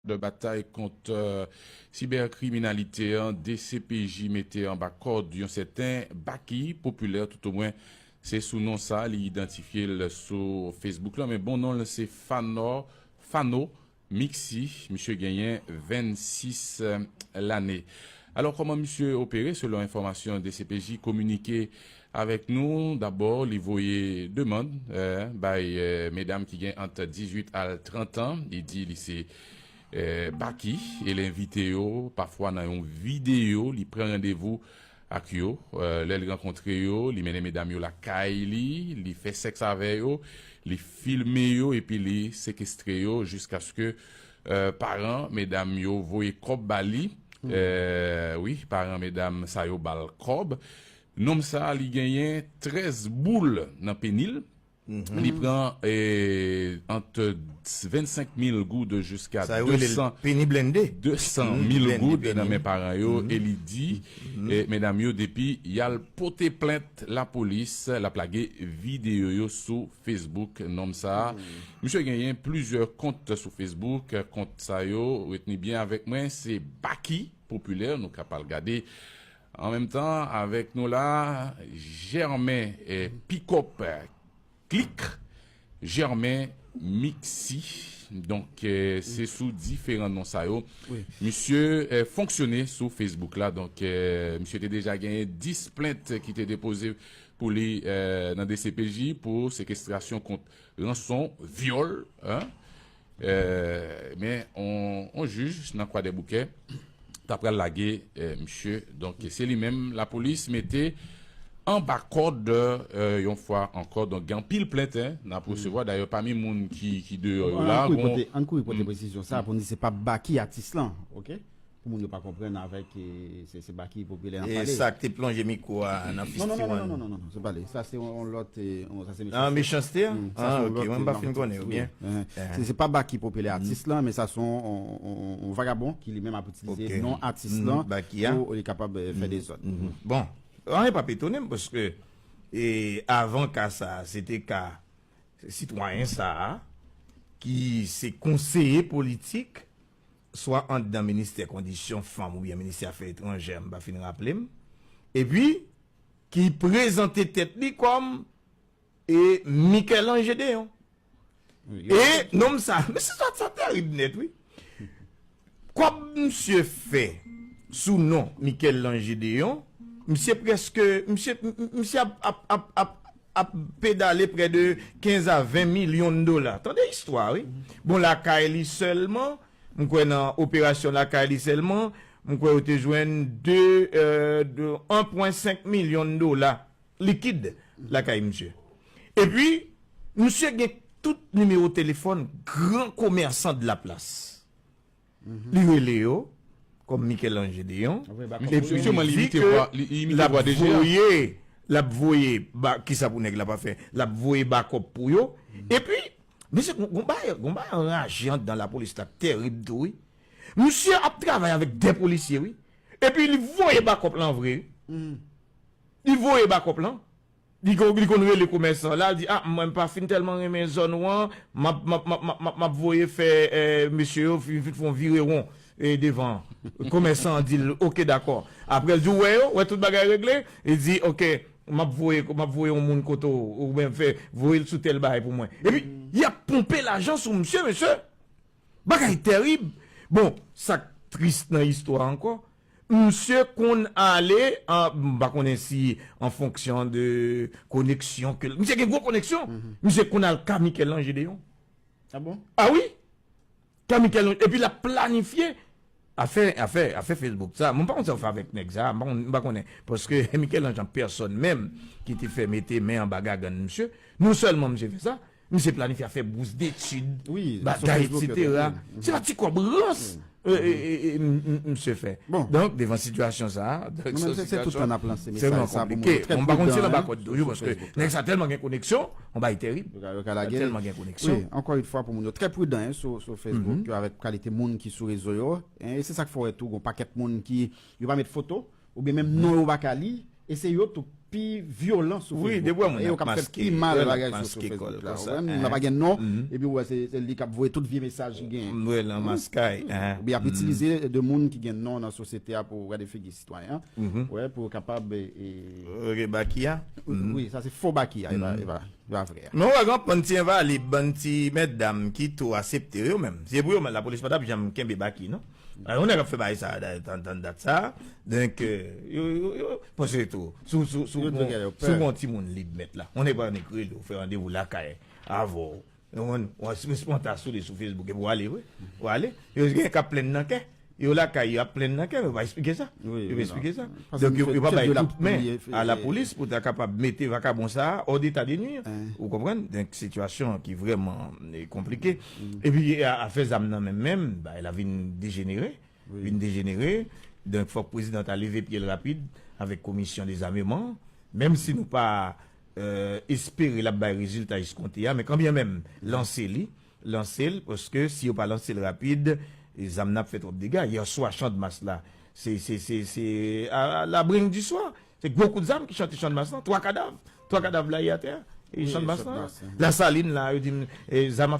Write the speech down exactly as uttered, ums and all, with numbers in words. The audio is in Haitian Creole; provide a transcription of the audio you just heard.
de batay kont, euh, sibèkriminalite an, D C P J mete anba kòd yon sèten Baky Popilè, toutomwen se sou non sa li idantifye l sou Facebook la, men bon non l se Fanò, Fano Mixi, misye genyen vennsis lane. Alò, kòman misye opere? Selon enfòmasyon D C P J kominike avèk nou, dabò, li voye demann, eh, bay, eh, medam ki gen ant dizuit al trant an. Li di li se, eh, Baky, e l envite yo, pafwa nan yon videyo, li pran randevou ak yo. Eh, lè l rankontre yo, li mennen medam yo lakay li, li fè sèks avè yo, li filme yo, epi li sekestre yo jiskaske, eh, paran medam yo voye kòb ba li. Eh, wi, paran medam sa yo ba l kòb. Nonm sa a, li genyen trèz boul nan peni l. Li pran, eh, ant vennsenk mil goud jiska Sa yo rele desan, peni blende. Desan mil goud nan men paran yo, e li di, eh, medam yo, depi y al pote plent lapolis, l ap lage videyo yo sou Facebook. Nonm sa a, misye genyen plizyè kont sou Facebook. Kont sa yo, retni byen avèk mwen, se Baky Popilè, nou ka pral gade an menm tan avèk nou la, Germain, eh, Pikòp, eh, Klik, Germain Mixi. Donk, eh, se sou diferan non sa yo. Misye, eh, fonksyone sou Facebook la. Donk, eh, misye te deja genyen dis plent ki te depoze pou li, eh, nan D C P J pou sekestrasyon kont ranson, vyòl, en. Eh, men on, on jij nan Kwadèboukè ta pral lage, eh, misye. Donk, se li menm lapolis mete anba kòd, eh, yon fwa ankò. Donk, gen anpil plent, en, n ap resevwa. Dayè, pami moun ki, ki deyò yo la, an kouri pote, an kouri pote presizyon sa pou n di se pa Baky atis lan, oke? Pou moun yo pa konprann avèk, eh, se, se Baky Popilè n ap pale. E sa k te plonje mikwo a nan festival. Non, non, non, non, non, non, non, se pa li. Sa se yon, yon lòt, eh, yon, sa se Nan mechanste a? Sa se yon lòt, mwen m pa fin konnen, oubyen? Se, se pa Baky Popilè atis lan, men sa se yon, yon, yon, yon vagabon ki li menm ap itilize non atis lan pou li kapab, eh, fè dezòd. Bon, anyen p ap etone m paske, eh, avan ka sa a, se te ka sitwayen sa a, ki se konseye politik, swa anndan ministè kondisyon fanm oubyen ministè afè etranjè, m pa fin raple m, epi ki prezante tèt li kòm, e, Michel-Ange Deyon. E nonm sa, men se sa, sa terib nèt, wi. Kòb misye fè sou non Michel-Ange Deyon, misye prèske, misye, m-, m-, misye ap, ap, ap, ap, ap pedale prè de kenz a ven milyon dola. Tande istwa, wi. Bon, lakay li sèlman, m kwè nan operasyon lakay li sèlman, m kwè yo te jwenn de, euh, de en pwen senk milyon dola likid lakay misye. Epi, misye gen tout nimewo telefòn gran komèsan de la plas. Li rele yo kòm Michel-Ange Deyon. Epi li di ke l ap voye, l ap voye, ba, kisa pou nèg la pa fè? L ap voye bakòp pou yo. Epi, mesye, gon, gon bagay, gon bagay anraje anndan lapolis la, terib tou, wi. Misye ap travay avèk de polisye, wi. Epi li voye bakòp lan vre, wi. Li voye bakòp lan. Li konn, li konn rele komèsan la, li di, "Ah, mwen m pa fin tèlman renmen zòn ou an, m ap, m ap, m ap, m ap, m ap, m ap voye fè, eh, mesye yo vin, vin fè yon virewon, eh, devan." Komèsan an di l, "Ok, dakò." Apre, l di, "Ou wè yo, wè tout bagay regle?" Li di, "Ok, m ap voye, m ap voye yon moun kote w, oubyen fè, voye l sou tèl bagay pou mwen." Epi, y ap ponpe lajan sou misye, mesye. Bagay terib. Bon, sa k tris nan istwa ankò, misye konn ale, an, m pa konnen si an fonksyon de koneksyon ke l, misye gen gwo koneksyon, misye konn al ka Michel-Ange Deyon. Ah bon? Ah wi! Ka Michel-Ange, epi l ap planifye afè, afè, afè Facebook sa. Mwen pa konn sa yo fè avèk nèg sa, m pa konn, m pa konnen. Paske Michel-Ange an pèsòn menm ki te fè mete men anba gagann misye. Non sèlman misye fè sa, misye planifye afè bous detid, bagay, etsetera. Se pa ti kòb rans, eh, eh, eh, eh, m-, m-, misye fè. Donk, devan sitiyasyon sa a, donk, se yon sitiyasyon ekstrèmman konplike. Bon, m pa konn si l anba kòd toujou, paske nèg sa tèlman gen koneksyon, yon bagay terib. Yo ka, yo ka lage l. Tèlman gen koneksyon. Wi, ankò yon fwa pou moun yo trè pridan, en, sou, sou Facebook yo, avèk kalite moun ki sou rezo yo, en, e se sa k fè w wè tou, gon pakèt moun ki, yo pa met foto, oubyen menm non yo pa ka li, e se yo tou pi vyolan sou Facebook. Wi, de bwè moun ap maske, ap maske kò l konsa. Ou wè, moun nan pa gen non, epi ou wè se li k ap voye tout vye mesaj li genyen. Mwen lan maskay. Oubyen ap itilize de moun ki gen non nan sosyete a pou gade figi sitwayen an. Wè, pou yo kapab. Baki a? Wi, sa se fo baki a, e pa vrè a. Men ou wè gen bann ti envalid, bann ti mètdam ki tou aksepte yo menm. Se pou yo menm, lapolis pa t ap janm kenbe baki, non. Yon nèg ap fè bagay sa a, tann dat sa a. Donk, yo, yo, yo, paske tou, si w gon timoun lib mèt la, yon nèg pa nik rele w, fè randevou lakay avè w. Yon moun, w ap monte sou li sou Facebook, epi w ale, wi. W ale. Yo gen k ap plenn nan kè. Yo lakay, yo ap plenn nan kè, yo pa eksplike sa. Yo pa eksplike sa. Donk, yo, yo pa bay kout men a lapolis pou ta kapab mete vakabon sa a hors d'état de nuire. Ou konprann? Donk, sitiyasyon ki vrèman, eh, konplike. Epi, a, afè zam nan menm, menm, bagay la vin dejenere. Vin dejenere. Donk, fòk prezidan ta leve pye l rapid avèk komisyon dezameman. Menm si nou pa, eh, espere l ap bay rezilta eskonte a, men kanbyen menm, lanse li, lanse l, paske si yo pa lanse l rapid, e zam nan ap fè twòp dega. Yè swa, Chandmas la, se, se, se, se, a, a, la bring di swa. Se gwo kout zam ki chante Chandmas lan. Twa kadav, twa kadav la ye atè a. E Chandmas lan. Lasalin la, yo di m, e, zam ap